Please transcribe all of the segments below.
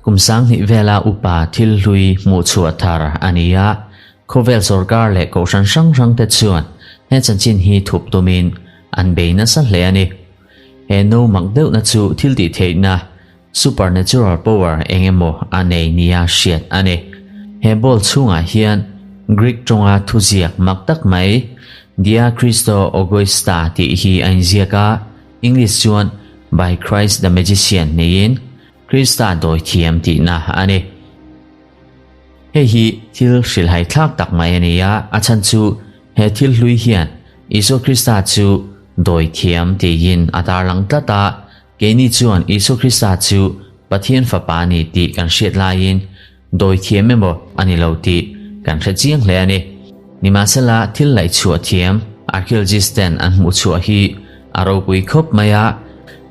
Kum sanghnih vela upa thil hlui hmuh chhuah thar a ni a, khawvel sorkar leh kohhran hrang hrang te chuan he chanchin hi thup tumin an bei nasa hle a ni. He no mak deuhna chu thil tih theihna, supernatural power, eng emaw a nei nia hriat a ni. He ball chhungah hian Greek tawnga thuziak mak tak mai Dia Christo Augusta tih hi a inziak a, English chuan By Christ the Magician niin Krista dawi thiam tihna a ni. Hei hi thil hrilhai thlak tak mai a ni a, a chhan chu he thil hlui hian Isua Krista chu dawi thiam tiin a tarlang tlat a, keini chuan Isua Krista chu Pathian Fapa a ni tih kan hriat laiin dawi thiam emaw a ni lo tih kan hre chiang hle a ni. Nimahsela thil laihchhuah thiam archaeologist ten an hmuh chhuah hi a ropui khawp mai a,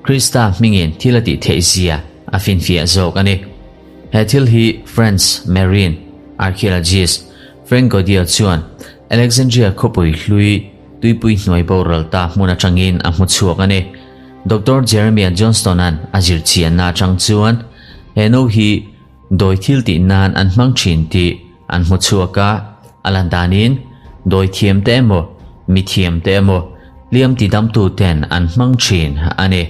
Krista hmingin thil a tih theih zia a finfiah zawk a ni. He thil hi French marine archaeologist Frank Gaudier chuan Alexandria khawpui hlui tuipui hnuai boral ta hmun atangin a hmu chhuak a ni. Doctor Jeremiah Johnston-a'n a zir chianna atang chuan he no hi dawi thil tih nan an hmang thin tih an hmu chhuak a, a lan danin dawi thiam te emaw mi thiam te emaw hliam tidamtu ten an hmang thin a ni.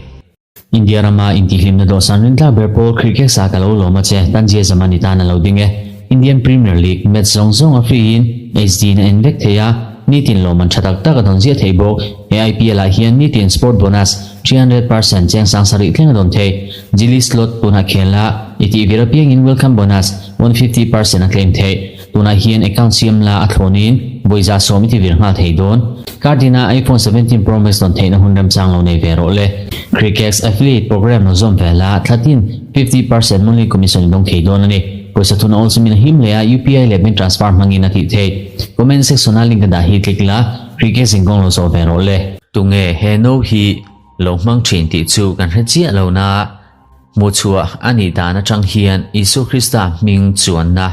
India rama intihhlimna dawhsan rintlak ber pawl cricket sa ka lo lawm a che, Tanzia Zaman i tan a lo ding e. Indian Premier League match zawng zawng a free in HD in a en vek thei a, nitin lawmman tha tak tak a dawn ziah thei bawk. He IPL ah hian nitin sport bonus 300% cheng sang sarih thleng a dawn thei. Jili slot tunah khel la, i tih vir apiangin welcome bonus 150% a claim theih. Tunah hian account siam la a thlawnin vawiza sawm i ti vir nghal thei dawn. Cardina iPhone 17 Pro Max dawn theihna hun remchang lo nei ve rawh le. Crickex affiliate program lo zawm ve la, thlatin 50% monthly commission i dawng thei dawn a ni. Pawisa thun awlsamin a him leh a, UPI leh bank transfer hmangin a tih theih. Comment section a link a dah hi click la, Crickex in kawng lo zawh ve rawh le. Tunge he no hi lo hmang thin tih chu kan hre chiah lo na. Hmuhchhuah a nih dan atang hian Isua Krista hming chuanna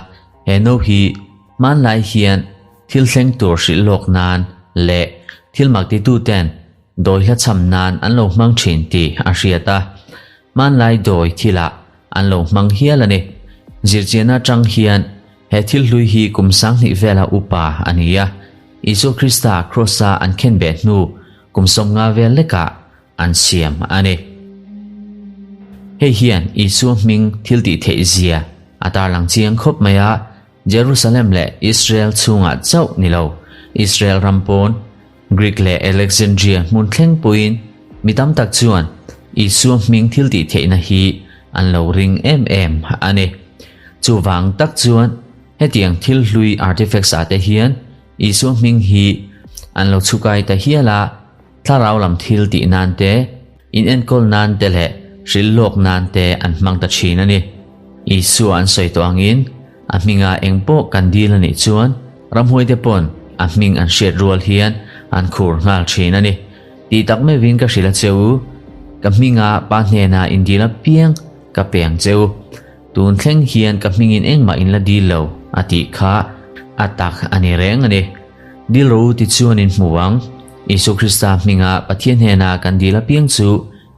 he no hi hmanlai hian thil thleng tur hrilh lawk nan leh thil mak tituten dawi hla chham nan an lo hmang thin tih a hriat a. Hmanlai dawi thilah an lo hmang hial a ni. Zirchianna atang hian he thil hlui hi kum sanghnih vela upa a ni a. Isua Krista Kross-a an khenbeh hnu kum 50 vel lekah an siam a ni. Hei hian Isua hming thil tih theih zia a tarlang chiang khawp mai a, Jerusalem leh Israel chhungah chauh ni lo, Israel ram pawn, Greek leh Alexandria hmun thleng puiin mi tam tak chuan Isua hming thil tih theihna hi an lo ring em em a ni. Chuvang tak chuan hetiang thil hlui artifacts ah te hian Isua hming hi an lo chhukai ta hial a, Thlarau lam thil tih nan te, in enkawl nan te leh hrilh lawk nan te an hmang ta thin a ni. Isua an sawi tawh angin a hminga eng pawh kan dil a nih chuan ramhuaite pawn a hming an hriat rual hian an khur nghal thin a ni. Tih tak meuhin ka hrilh a che u, ka hminga pa hnena in dil apiang ka pe ang che u. Tun thleng hian ka hmingin engmah in la dil lo a tih kha a tak a ni reng a ni. Dil ro ti chuan in hmu ang. Isua Krista hminga Pathian hnena kan dil apiang chu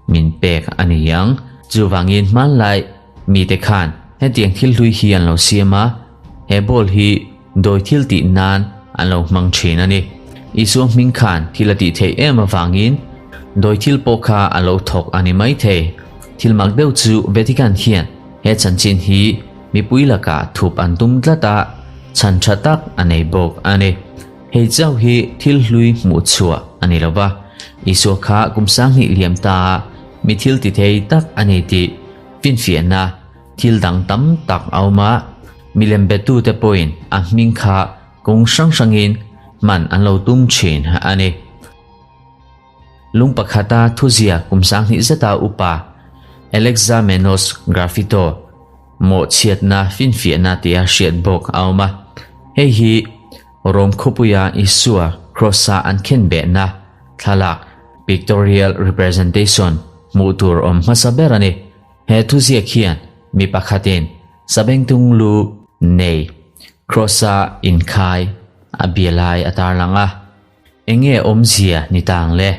min pek a ni ang. Chuvangin hmanlai mite khan hetiang thil hlui hi an lo siam a, he ball hi dawi thil tih nan an lo hmang thin a ni. Isua hming khan thil a tih theih em avangin dawi thil pawh kha a lo thawk a ni mai thei. Thil mak deuh chu Vatican hian he chanchin hi mipui lakah thup an tum tlat a, chhan tha tak a nei bawk a ni. Hei chauh hi thil hlui hmuh chhuah a ni lo va, Isua kha kum sanghnih liam ta a mi thil ti thei tak a ni tih finfiahna thil dang tam tak a awm a, milem betute pawhin a hming kha kawng hrang hrangin hman an lo tum thin a ni. Lung pakhata thuzia kum sanghnih zeta upa Alexamenos Graffito mawhchhiatna finfiahna tia hriat bawk a awm a, hei hi Rome khawpuia Isua Kross-a an khenbehna thlalak, pictorial representation, hmuh tur awm hmasa ber a ni. He thuziak hian mi pakhatin sabengtung lu nei Kross-a inkhai a bia lai a tarlang a. Enge awmzia ni tang le?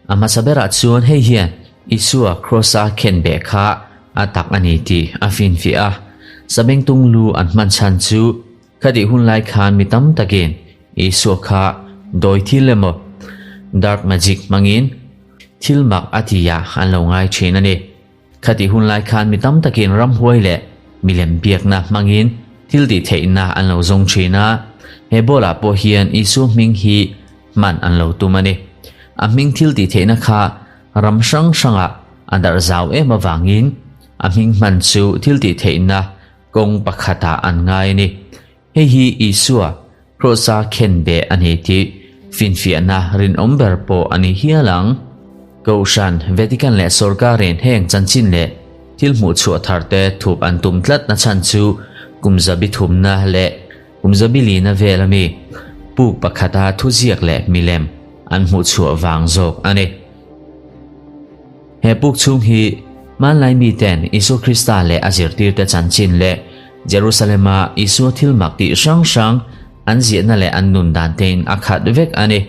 A hmasa berah chuan hei hian Isua Krawsa khenbeh kha a tak a ni tih a finfiah a. Sabengtung lu an hman chhan chu Khatih hun lai khan mi tam takin Isua kha dawi thil emaw dark magic hmangin thil mak a ti ah an lo ngai thin a ni. Khatih hun lai khan mi tam takin ramhuai leh milem biakna hmangin thil tih theihna an lo zawng thin a, he bawlah pawh hian Isua hming hi hman an lo tum a ni. A hming thil tih theihna kha ram hrang hrangah a darh zau em avangin a hming hman chu thil tih theihna Kawng pakhatah an ngai a ni. Hei hi Isua Krawsa khenbeh a ni tih finfiahna rinawm ber pawh a ni hial ang. Kohhran, Vatican leh sawrkarin heng chanchin leh thil hmuhchhuah tharte thup an tum tlat na chhan chu kum zabi thumna leh kum zabi lina vel ami puk pakhata thuziak leh milem an hmuhchhuah vang zawk a ni. He puk chhung hi hmanlai miten Isua Krista leh a zirtirte chanchin leh Jerusalema Isua thil mak tih hrang hrang an ziahna leh an nun dan tein a khat vek a ni.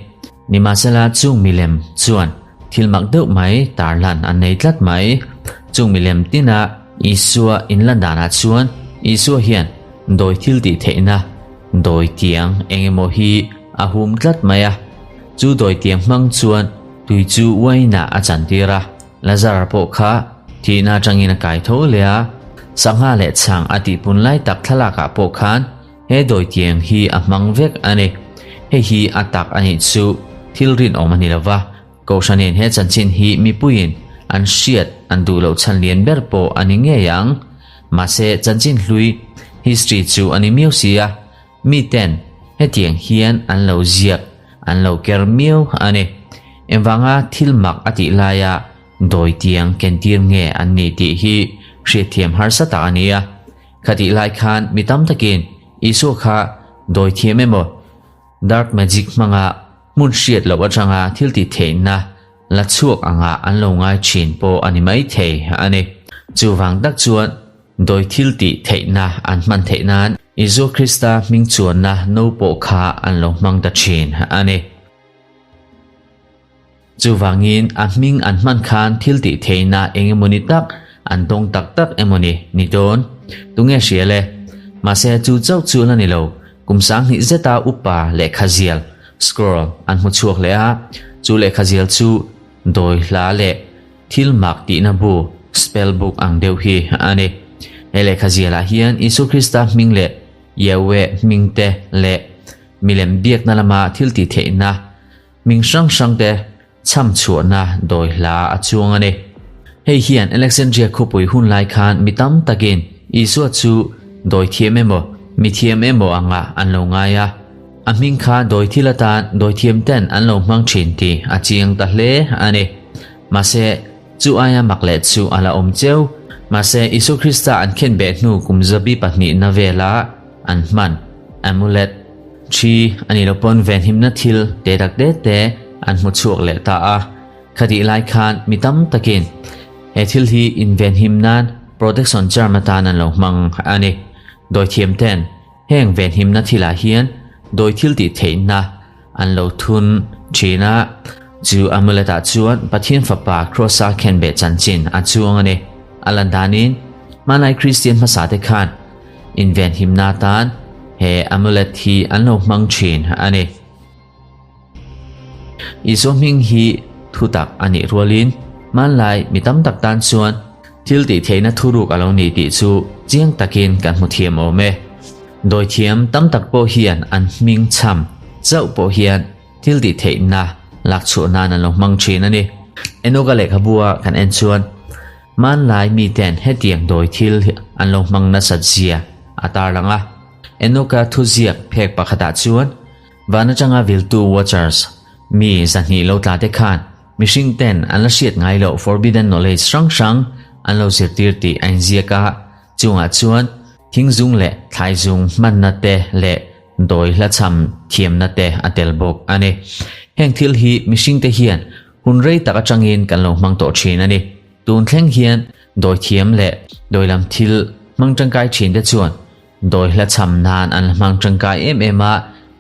Nimahsela chung milem chuan thil mak deuh mai tarlan an nei tlat mai. Chung milem tina Isua inlan danah chuan Isua hian dawi thil tih theihna dawi tiang eng emaw hi a hum tlat mai a. Chu dawi tiang hmang chuan Tui chu uainah a chantir a, Lazara pawh kha thihna atangin a kai tho leh a, sangha leh chhang a tihpun lai tak thlalakah pawh khan he dawitiang hi a hmang vek a ni. Hei hi a tak a nih chu thil rinawm a ni lo va, Kohhranin he chanchin hi mipuiin an hriat an duh loh chhan lian ber pawh a ni ngei ang. Mahse chanchin hlui, history, chu a ni miau si a, Miten hetiang hian an lo ziak, an lo ker miau a ni. Engvanga thil mak a tih laia dawi tiang kentir nge an nih tih hi hriatthiam harsa tak a ni a. Khatih lai khan mi tam takin Isua kha dawi thiam emaw, dark magic hmanga hmun hriat loh atanga thil tih theihna la chhuak anga an lo ngai thin pawh a ni maithei a ni. Chuvang tak chuan Dawi thil tih theihna an hman theih nan Isua Krista hming chuanna no pawh kha an lo hmang ta thin a ni. Chuvangin a hming an hman khan thil tih theihna eng emawni tak an dawng tak tak emawni ni dawn? Tunge hria le? Mahse chu chauh chu la ni lo, kum sanghnih zeta upa lehkha zial, scroll, an hmu chhuak leh a, chu lehkha zial chu dawi hla leh Thil mak tihna bu, spell book, ang deuh hi a ni. He lehkha zialah hian Isua Krista hming leh Yahweh hming te leh milem biakna lama thil tih theihna hming hrang hrang te chham chhuahna dawi hla a chuang a ni. Hei hian Alexandria khawpui hun lai khan mi tam takin Isua chu dawi thiam emaw, mi thiam emaw angah an lo ngai a. A hming kha dawi thil atan dawi thiam ten an lo hmang thin tih a chiang ta hle a ni. Mahse, chu aia mak leh chu a la awm cheu. Mahse, Isua Krista an khen beh hnu kum zabi pahnihna vela an hman amulet, thi a nih loh pawn venhimna thil te tak te te an hmu chhuak leh ta a. Khatih lai khan mi tam takin he thil hi invenhim nan protection charm atan an lo hmang a ni. Dawithiam ten Heng venhimna thilah hian dawi thil tih theihna an lo thun thin a, chu amulet-ah chuan Pathian Fapa Krawsa khenbeh chanchin a chuang a ni. A lan danin, hmanlai Kristian hmasate khan invenhimna atan he amulet hi an lo hmang thin a ni. Isua hming hi thutak a nih rualin hmanlai mi tam tak tan chuan thil tih theihna thuruk a lo ni tih chu chiang takin kan hmu thiam awm e. Dawithiam tam tak pawh hian an hming chham chauh pawh hian thil tih theihna lak chhuah nan an lo hmang thin a ni. Enoka lehkhabua kan en chuan hmanlai miten hetiang dawi thil an lo hmang nasat zia a tarlang a. Enoka thuziak phek pakhatah chuan Van atanga viltu Watchers mi zahnih lo tla te khan mihring ten an la hriat ngai loh forbidden knowledge hrang hrang an lo zirtir tih a inziak a, chungah chuan thingzung leh thlaizung hmanna te leh dawi hlachham thiamna te a tel bawk a ni. Heng thil hi mihring te hian hun rei tak atangin kan lo hmang tawh thin a ni. Tun thleng hian dawi thiam leh dawi lam thil hmang tangkai thin te chuan Dawi hla chham nan an hmang tangkai em em a,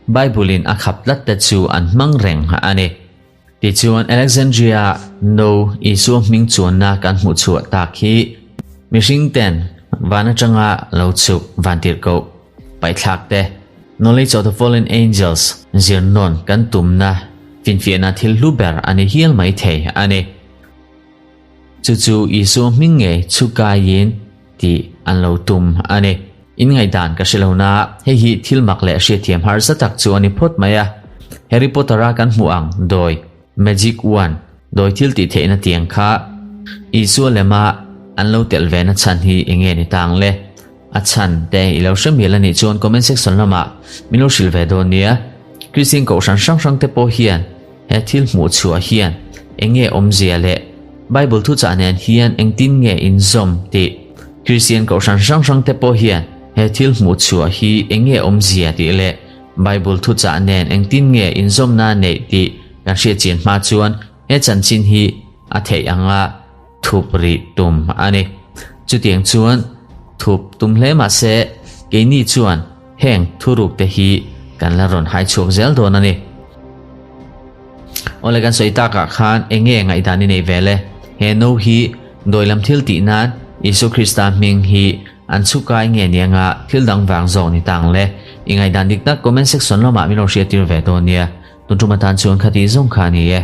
Bible-in a khap tlat te chu an hmang reng a ni. Tichuan Alexandria no Isua hming chuanna kan hmuh chhuah tak hi mihring ten van atanga lo chhuk vantirhkoh paihthlak te Knowledge of the Fallen Angels zir nawn kan tumna finfiahna thil hlu ber a ni hial mai thei a ni. Chu chu Isua hming ngei chhukaiin tih an lo tum a ni. In ngaihdan ka hre lo na, hei hi thil mak leh hriatthiam harsa tak chu a ni phawt mai a. Harry Potter-a kan hmuh ang dawi, Magic Wand, dawi thil tih theihna tiang kha Isua lema an lo telh ve na chhan hi eng nge ni tang le? A chhan te i lo hre mial a nih chuan comment section lamah min lo hrilh ve dawn nia. Kristian kohhran hrang hrang te pawh hian He thil hmuh chhuah hian eng nge awmzia leh Bible thuchah nen hian engtin nge inzawm tih Kristian kohhran hrang hrang te pawh hian he thil hmuh chhuah hi eng nge awmzia tih leh Bible thuchah nen engtin nge inzawmna neih tih kan hriat chian hma chuan he chanchin hi a theih anga thup rih tum a ni. Chutiang chuan thup tum hle mah se keini chuan Heng thuruk te hi kan la rawn hai chhuak zel dawn a ni. Awle kan sawi takah khan eng nge ngaihdan i neih ve le? He no hi dawi lam thil tih nan Isua Krista hming hi an chhukai nge ni anga thil dang vang zawk ni ta ang le? I ngaihdan dik tak comment section lamah min lo hriattir ve dawn nia. Tun tum atan chuan khati zawng kha a ni e.